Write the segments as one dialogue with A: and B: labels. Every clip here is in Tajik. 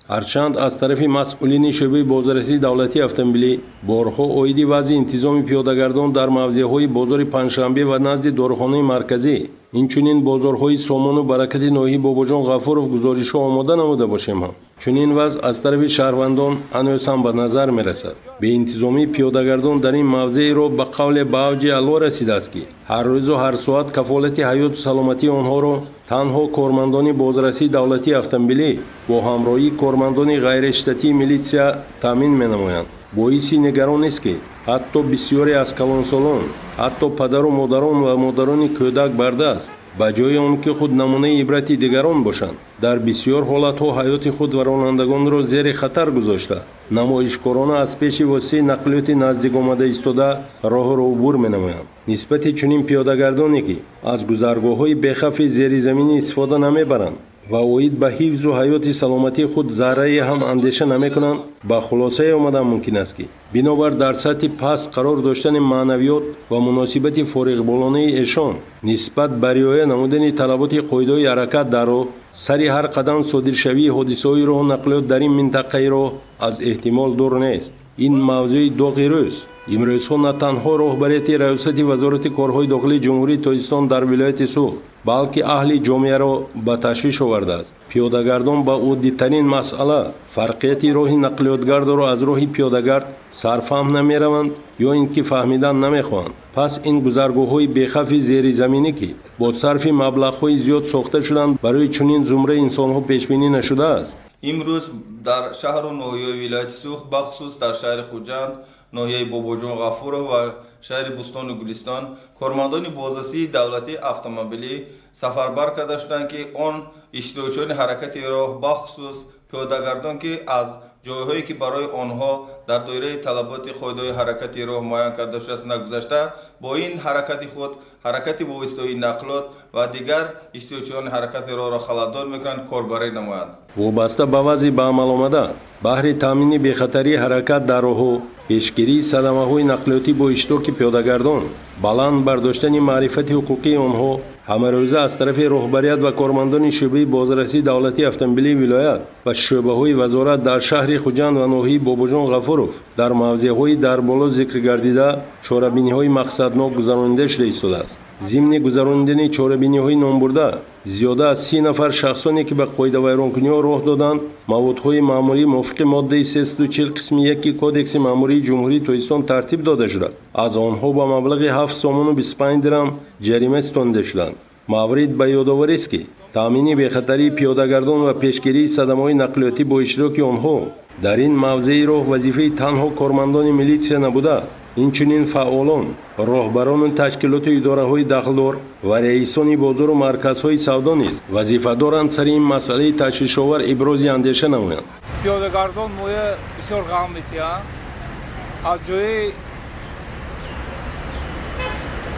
A: Ҳарчанд аз тарафи масъулини шӯъбаи бозрасии давлатии автомобилӣ борҳо оиди вазъи интизоми пиёдагардон дар мавзеъҳои бозори Панҷшанбе ва назди дорухонаи марказӣ, инчунин бозорҳои Сомону Баракати ноҳияи Бобоҷон Ғафуров гузоришҳо омода намуда бошем ҳам, чунин вазъ аз тарафи шаҳрвандон ҳанӯз ҳам ба назар мерасад. Беинтизомии пиёдагардон дар ин мавзеи роҳ ба қавле ба авҷи аъло расидааст, ки ҳар рӯзу ҳар соат кафолати ҳаёту саломатии онҳоро танҳо кормандони бозрасии давлатии автомобилӣ бо ҳамроҳии кормандони ғайриштатии милитсия таъмин менамоянд. Боиси нигаронист, ки ҳатто бисёре аз калонсолон, ҳатто падару модарон ва модарони кӯдак бардаст, ба ҷои он ки худ намунаи ибрати дигарон бошанд, дар бисёр ҳолатҳо ҳаёти худ ва ронандагонро зери хатар гузошта, намоишкорона аз пеши воситаи нақлиёти наздик омада истода роҳро убур менамоянд. Нисбати чунин пиёдагардоне, ки аз гузаргоҳҳои бехавфи зеризаминӣ истифода намебаранд ва оид ба ҳифзу ҳаёти саломатии худ заррае ҳам андеша намекунанд, ба хулосае омадан мумкин аст, ки бинобар дар сатҳи паст қарор доштани маънавиёт ва муносибати фориғболонаи эшон нисбат ба риоя намудани талаботи қоидаҳои ҳаракат дар роҳ, сари ҳар қадам содиршавии ҳодисаҳои роҳу нақлиёт дар ин минтақаи роҳ аз эҳтимол дур нест. Ин мавзӯи доғи рӯз имрӯзҳо на танҳо роҳбарияти раёсати Вазорати корҳои дохилии Ҷумҳурии Тоҷикистон дар вилояти Суғд, балки аҳли ҷомеаро ба ташвиш овардааст. Пиёдагардон ба оддитарин масъала, фарқияти роҳи нақлиётгардро аз роҳи пиёдагард, сарфаҳм намераванд ё ин ки фаҳмидан намехоҳанд. Пас ин гузаргоҳҳои бехавфи зеризаминӣ, ки бо сарфи маблағҳои зиёд сохта шуданд, барои чунин зумраи инсонҳо пешбинӣ нашудааст.
B: Имрӯз дар шаҳру ноҳияҳои вилояти Суғд, бахусус дар шаҳри Хуҷанд, ноҳияи Бобоҷон Ғафуров ва шаҳри Бӯстону Гулистон кормандони бозрасии давлатии автомобилӣ сафарбар карда шуданд, ки он иштирокчиёни ҳаракати роҳ, бахусус пиёдагардон, ки аз ҷойҳое, ки барои онҳо дар доираи талаботи қоидаҳои ҳаракати роҳ муайян карда шудааст, нагузашта, бо ин ҳаракати худ ҳаракати воситаҳои нақлиёт ва дигар иштирокчиёни ҳаракати роҳро халалдор мекунанд, корбарӣ намоянд.
A: Вобаста ба вазъи ба амал омада, баҳри таъмини бехатарии ҳаракат дар роҳҳо, пешгирии садамаҳои нақлиётӣ бо иштироки пиёдагардон, баланд бардоштани маърифати ҳуқуқии онҳо, ҳамарӯза аз тарафи роҳбарият ва кормандони шӯъбаи бозрасии давлатии автомобилии вилоят ва шӯъбаҳои вазорат дар шаҳри Хуҷанд ва ноҳияи Бобоҷон Ғафуров дар мавзеъҳои дар боло зикр гардида чорабиниҳои мақсаднок гузаронида шуда истодааст. Зимни гузаронидани чорабиниҳои номбурда зиёда аз 30 нафар шахсоне, ки ба қоидавайронкуниҳо роҳ доданд, маводҳои маъмурӣ мувофиқи моддаи 340 қисми 1 Кодекси маъмурии Ҷумҳурии Тоҷикистон тартиб дода шуда, аз онҳо ба маблағи 7 сомону 25 дирам ҷарима ситонида шуданд. Маврид ба ёдоварист, ки таъмини бехатарии пиёдагардон ва пешгирии садамаҳои нақлиётӣ бо иштироки онҳо дар ин мавзеи роҳ вазифаи танҳо кормандони милитсия набуда, инчунин фаъолон, роҳбарону ташкилоту идораҳои дахлдор ва раисони бозору марказҳои савдо низ вазифа доранд сари ин масъалаи ташвишовар ибрози андеша намоянд.
C: Пиёдагардон моя бисёр ғам метиҳанд, аз ҷои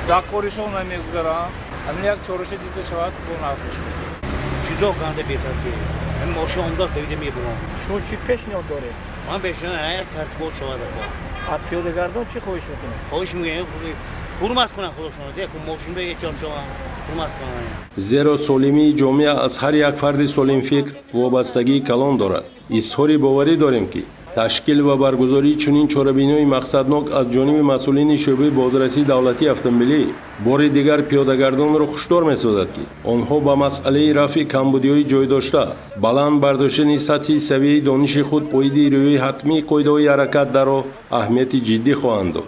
C: дар коришон намегузаранд. Ҳамин як чораша дида шавад, бо нағз мешавад.
D: Чизо ганда бетартиб, ҳамин мошин омдааст, давида мебурам.
E: Шумо чӣ пешниҳод доред?
D: Ман пешниҳод як тартибот шавад.
E: Аз пиёдагардон чӣ хоҳиш мекунед?
D: Хоҳиш мекунем, ҳурмат кунанд худошон, мошин ба эҳтиёт шаванд, ҳурмат кунанд.
A: Зеро солимии ҷомеа аз ҳар як фарди солимфикр вобастагии калон дорад. Изҳори боварӣ дорем, ки ташкил ва баргузории чунин чорабиниҳои мақсаднок аз ҷониби масъулини шӯъбаи бозрасии давлатии автомобилӣ бори дигар пиёдагардонро ҳушдор месозад, ки онҳо ба масъалаи рафъи камбудиҳои ҷойдошта, баланд бардоштани сатҳи савияи дониши худ оиди риояи ҳатмии қоидаҳои ҳаракат дар роҳ аҳамияти ҷиддӣ хоҳанд дод.